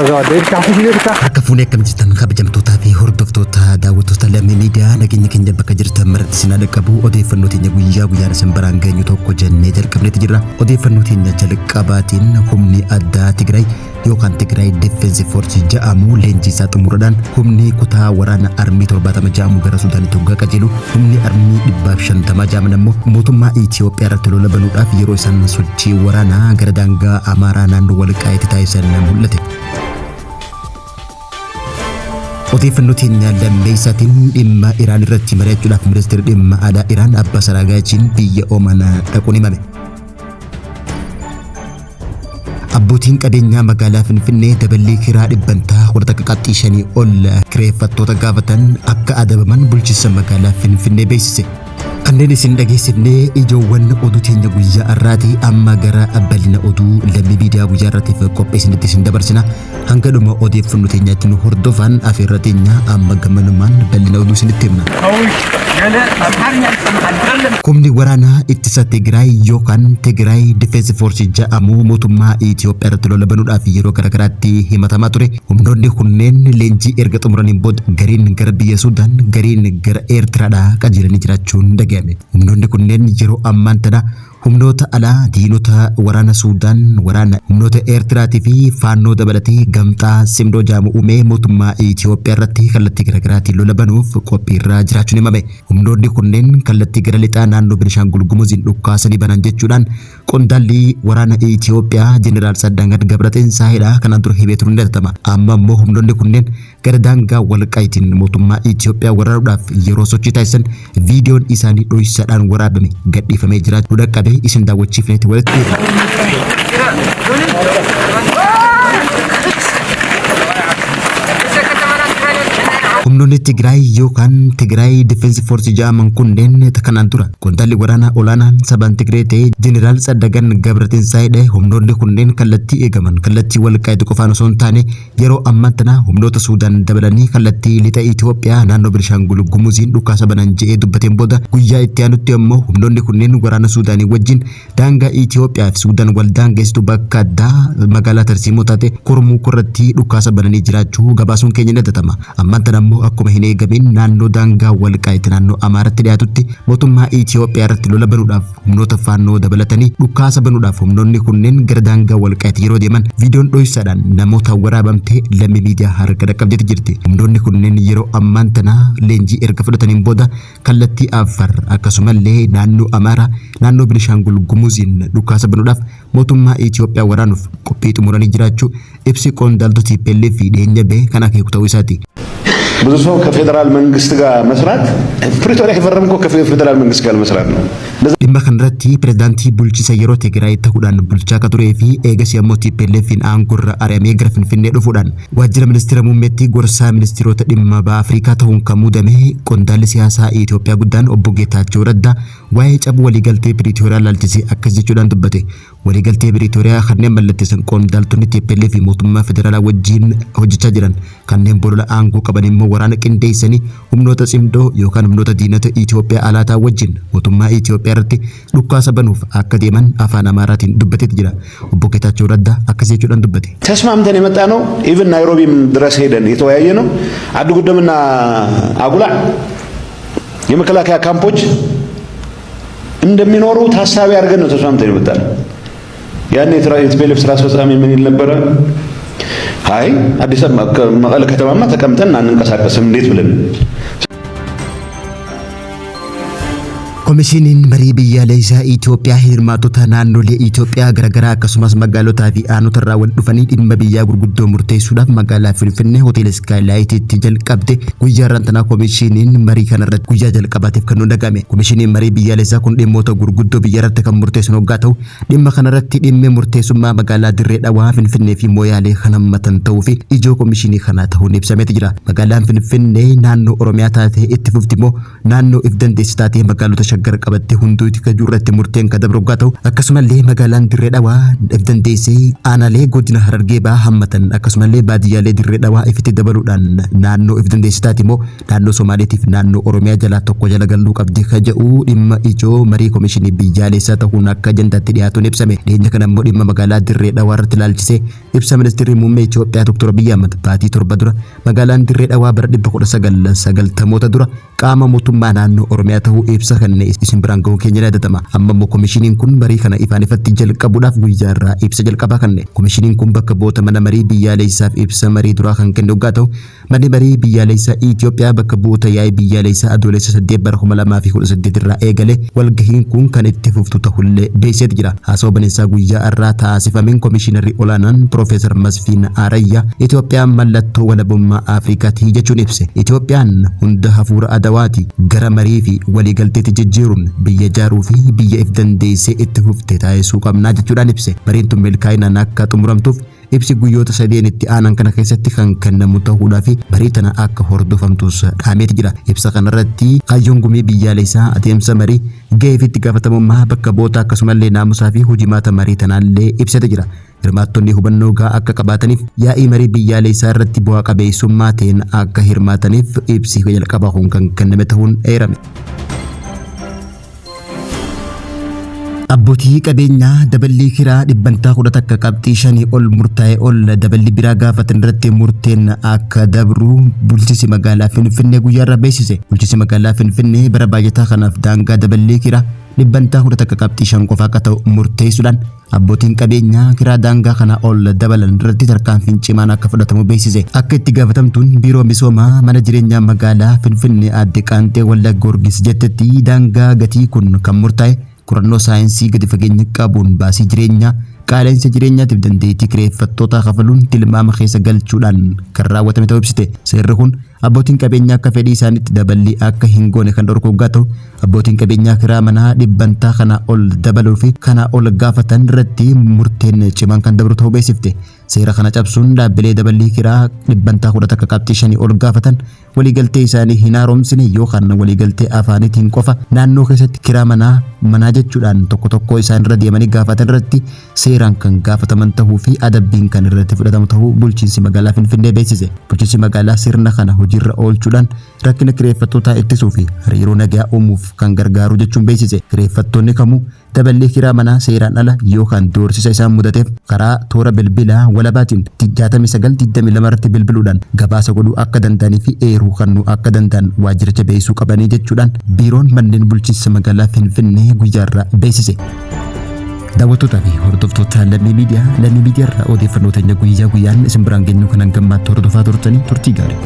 Harka fuunee akkam jirtan kabajamtootaa fi hordoftoota daawwattoota lammii miidiyaa nageenya keenya bakka jirtan maratti isin dhaqqabu odeeffannoo teenya guyyaa guyyaan isin biraan geenyu tokko jennee jalqabneeti jirra. Odeeffannoo teenya jalqabaatiin humni addaa Tigraay yookaan Tigraay Defense Force ja'amu leenjii isaa xumuruudhaan humni kutaa waraana armii 70 ja'amu gara Suudaanitti hoggaa qajeelu humni armii 150 ja'aman ammoo mootummaa Itiyoophiyaa irratti lola banuudhaaf yeroo isaan sochii waraanaa gara daangaa Amaaraa naannoo Walqaayitti taasisan mul'ate. Odeeffannoo teenya lammeessaatiin dhimma Iraan irratti mari'achuudhaaf ministeerri dhimma alaa Iraan Abbas Araagaachiin biyya Oman dhaquun himame. Abbootiin qabeenyaa magaalaa Finfinnee daballii kiraa dhibbantaa 11.5 ol kireeffattoota gaafatan akka adabaman bulchiinsa magaalaa Finfinnee beeksise. Kanneen isin dhageessifnee ijoowwan oduu teenya guyyaa har'aati amma gara bal'ina oduu lammii miidiyaa guyyaa har'aatiif qopheessinitti isin dabarsina. Hanga dhuma odeeffannoo teenyaatti nu hordofan afeerra teenya amma gamanumaan bal'ina oduu isinitti himna. Humni waraanaa ittisa Tigraay yookaan Tigraay Defense Force jedhamu mootummaa Itiyoophiyaa irratti lola banuudhaaf yeroo garaagaraatti himatamaa ture. Humnoonni kunneen leenjii erga xumuraniin booda gariin gara biyya Suudaan gariin gara Eertiraadhaa qajeelanii jiraachuun dhagahame. Humnoonni kunneen yeroo ammaan tana humnoota alaa diinota waraana Suudaan waraana humnoota Eertiraatii fi faannoo dabalatee gamtaa Simdoo jaamu uumee mootummaa Itiyoophiyaa irratti kallattii garaagaraatiin lola banuuf qophiirra jiraachuun himame. Humnoonni kunneen kallattii gara lixaa naannoo Benishaangul Gumuziin dhukkaasanii banan jechuudhaan qondaalli waraana Itiyoophiyaa Jeneraal Tsaddaangan Gabratinsaa'edha kanaan dura himee turuun ni yaadatama. Amma immoo humnoonni kunneen gara daangaa Walqaayitiin mootummaa Itiyoophiyaa waraanuudhaaf yeroo sochii taasisan viidiyoon isaanii dhoysaadhaan waraabame gadhiifamee jiraachuu dhaqqabe isin daawwachiifneeti walitti deebina. Humnoonni Tigraay yookaan Tigraay Defense Force jedhaman kunneen kanaan dura qondaalli waraanaa olaanaan sabaan Tigree ta'e Jeneraal Tsaddagan Gabratinsaa'edha. Humnoonni kunneen kallattii eegaman kallattii Walqaayitu qofaan osoo hin taane yeroo ammaan tana humnoota Suudaan dabalanii kallattii lixa Itiyoophiyaa naannoo Benishaangul Gumuziin dhukaasa banan je'ee dubbateen booda guyyaa itti aanutti ammoo humnoonni kunneen waraana Suudaanii wajjin daangaa Itiyoophiyaa fi Suudaan wal daangeessitu bakka addaa magaalaa Tarsiimoo taate Kurmuuk irratti dhukaasa bananii jiraachuu gabaasuun keenya ni yaadatama. Ammaan tana ammoo akkuma hin eegamin naannoo daangaa Walqaayitti naannoo Amaaratti dhiyaatutti mootummaa Itiyoophiyaa irratti lola banuudhaaf humnoota faannoo dabalatanii dhukaasa banuudhaaf humnoonni kunneen gara daangaa Walqaayitti yeroo deeman viidiyoon dhoysaadhaan namoota waraabamtee lammii miidiyaa harka dhaqqabdeeti jirti. Humnoonni kunneen yeroo ammaan tana leenjii erga fudhataniin booda kallattii Affaar akkasumallee naannoo Amaaraa naannoo Benishaangul Gumuziin dhukaasa banuudhaaf mootummaa Itiyoophiyaa waraanuuf qophii xumuranii jiraachuu ibsi qondaaltota TPLF fi dhiyeenya bahe kan akeeku ta'uu isaati. ብዙ ሰው ከፌዴራል መንግስት ጋር መስራት ፕሪቶሪያ የፈረምከው ከፌዴራል መንግስት ጋር መስራት ነው። Dhimma kanarratti pirezidaantii bulchiinsa yeroo Tigraay ta'uudhaan bulchaa akka turee fi eegasii ammoo TPLF'n aangoorra ari'amee gara Finfinnee dhufuudhaan waajjira ministeera muummeetti gorsaa ministeerota dhimma baha Afrikaa ta'uun kan muudame qondaalli siyaasaa Itoophiyaa guddaan obbo Geetaachoo Raddaa waa'ee cabuu waliigaltee Piriitooriyaa laalchisee akkas jechuudhaan dubbate. Waliigaltee Piriitooriyaa kanneen mallatteessan qondaaltonni TPLF fi mootummaa federaalaa wajjin hojjechaa jiran kanneen bolola aangoo qaban immoo waraana qindeessanii humnoota cimdoo yookaan humnoota diinota Itoophiyaa alaataa wajjin mootummaa Itoophiyaa irratti dhukaasa banuuf akka deeman afaan Amaaraatiin dubbateeti jira. Obbo Geetaachoo Raddaa akkas jechuudhaan dubbate. ተስማምተን የመጣ ነው። ኢቭን ናይሮቢም ድረስ ሄደን የተወያየ ነው። አዲ ጉደምና አጉላዕ የመከላከያ ካምፖች እንደሚኖሩ ታሳቢ አድርገን ነው ተስማምተን የመጣ ነው። ያኔ የቲፒኤልኤፍ ስራ አስፈጻሚ ምን ይል ነበረ? አይ አዲስ አበባ መቀለ ከተማማ ተቀምጠን አንንቀሳቀስም እንዴት ብለን Komishiniin marii biyyaalessaa Itoophiyaa hirmaattota naannolee Itoophiyaa garaagaraa akkasumas magaalotaa fi aanota irraa wal dhufanii dhimma biyyaa gurguddoo murteessuudhaaf magaalaa Finfinnee hoteela Iskaayilaayitiitti jalqabde guyyaa har'aan komishiniin marii kanarratti guyyaa jalqabaatiif kan nu dhagame. Komishiniin marii biyyaalessaa kun dhimmoota gurguddoo biyya irratti kan murteessan hoggaa ta'u dhimma kanarratti dhimmi murteessummaa magaalaa Dirree Dhawaa Finfinnee fi Mooyaalee kan hammatan ta'uu fi ijoo komishinii kanaa ta'uun ibsameeti jira. Magaalaan Finfinnee naannoo Oromiyaa taatee itti fufti immoo naannoo if dandeessi taatee magaalota Shaggar qabattee hunduuti ka irratti murteen ka dabru ta'u, akkasumallee magaalaan Dirree Dhawaa if dandeessee aanaalee godina Harargee Bahaa hammatan, akkasumallee baadiyyaalee Dirree Dhawaa ifitti dabaluudhaan naannoo if dandeessitaati immoo naannoo Somaaleetiif naannoo Oromiyaa jalaa tokko jala galuu qabdi ka jedhu dhimma ijoo marii komishinii biyyaalessaa ta'uun akka ajandaatti dhiyaatuun ibsame. Dhiyeenya kana immoo dhimma magaalaa Dirree Dhawaa irratti ilaalchisee ibsa ministeerri muummee Itoophiyaa Dr. Abiyyi Ahmad baatii 7 dura magaalaan Dirree Dhawaa bara 1990moota dura qaama mootummaa naannoo Oromiyaa ta'uu ibsa kenne isin biraan ga'uun keenya yaadatama. Amma immoo komishiniin kun marii kana ifaan ifatti jalqabuudhaaf guyyaa irraa ibsa jalqabaa kenne. Komishiniin kun bakka bu'oota mana marii biyyaalessaaf ibsa marii duraa kan kenne hoggaa ta'u, manni marii biyyaalessaa Itoophiyaa bakka bu'oota yaa'ii biyyaalessaa Adoolessa 8 bara 2018 irraa eegale walgahiin kun kan itti fuftu ta'ullee beeksiseeti jira. Haasawaa baneensaa guyyaa irraa taasifameen komishinarri olaanaan Piroofeesar Masfiin Arayyaa Itoophiyaan mallattoo walabummaa Afrikaati jechuun ibse. Itoophiyaan hunda hafuura adawaati gara marii fi waliigalteetti jijjiiruun biyya ijaaruu fi biyya if dandeessee itti fufte taasisuu qabnaa jechuudhaan ibse. Mariin tun milkaa'inaan akka xumuramtuuf ibsi guyyoota sadeen itti aanan kana keessatti kan kennamu ta'uudhaa fi marii tana akka hordofamtus dhaameeti jira. Ibsa kanarratti kaayyoon gumii biyyaalessaa adeemsa marii gahee fi itti gaafatamummaa bakka bu'oota akkasumallee naamusaa fi hojimaata marii tanaallee ibsate jira. Hirmaattonni hubannoo gahaa akka qabaataniif yaa'ii marii biyyaalessaa irratti bu'aa qabeessummaa ta'een akka hirmaataniif ibsi jalqabaa kun kan kenname ta'uun eerame. Abbootii qabeenyaa daballii kiraa dhibbantaa 11.5 ol murtaa'e ol daballi biraa gaafatan irratti murteen akka dabru bulchiinsi magaalaa Finfinnee guyyaa irraa beeksise. Bulchiinsi magaalaa Finfinnee bara baajataa kanaaf daangaa daballii kiraa dhibbantaa 11.5 qofa akka ta'u murteessuudhaan abbootiin qabeenyaa kiraa daangaa kana ol dabalan irratti tarkaanfiin cimaan akka fudhatamu beeksise. Akka itti gaafatamtuun biiroo misoomaa mana jireenyaa magaalaa Finfinnee aadde Qaanxee Walda Goorgis jettetti, daangaa gatii kun kan murtaa'e qorannoo saayinsii gadi fageenya qabuun baasii jireenyaa, qaala'insa jireenyaatiif dandeettii kireeffattootaa kafaluun tilmaama keessa galchuudhaan kan raawwatame ta'uu ibsite. Seerri kun abbootiin qabeenyaa akka fedhii isaaniitti daballii akka hin goone kan dhorku hoggaa ta'u, abbootiin qabeenyaa kiraa manaa dhibbantaa kana ol dabaluu fi kana ol gaafatan irratti murteen cimaan kan dabru ta'uu beeksifte. Seera kana cabsuun dhaabbilee daballii kiraa dhibbantaa 11.5 ol gaafatan waliigaltee isaanii hin haaromsine yookaan waliigaltee afaaniitiin qofa naannoo keessatti kiraa manaa manaa jechuudhaan tokko tokko isaan irra deemanii gaafatan irratti seeraan kan gaafataman ta'uu fi adabbiin kan irratti fudhatamu ta'uu bulchiinsi magaalaa Finfinnee beeksise. Bulchiinsi magaalaa sirna kana hojiirra oolchuudhaan rakkina kireeffattootaa ittisuu fi hariiroo nagaa uumuuf kan gargaaru jechuun beeksise. Kireeffattoonni kamuu daballii kiraa manaa seeraan ala yookaan doorsisa isaan mudateef karaa toora bilbilaa walabaatiin 6922 irratti bilbiluudhaan gabaasa godhuu akka danda'anii fi eeruu kennuu akka danda'an waajjiricha beeksisuu qabanii jechuudhaan biiroon manneen bulchiinsa magaalaa Finfinnee guyyaarraa beeksise. Daawwattootaa fi hordoftoota Lammii Miidiyaa, Lammii Miidiyaa irraa odeeffannoo teenya guyyaa guyyaan isin biraan geenyu kanan gammaatti hordofaa turtanii turtii gaarii.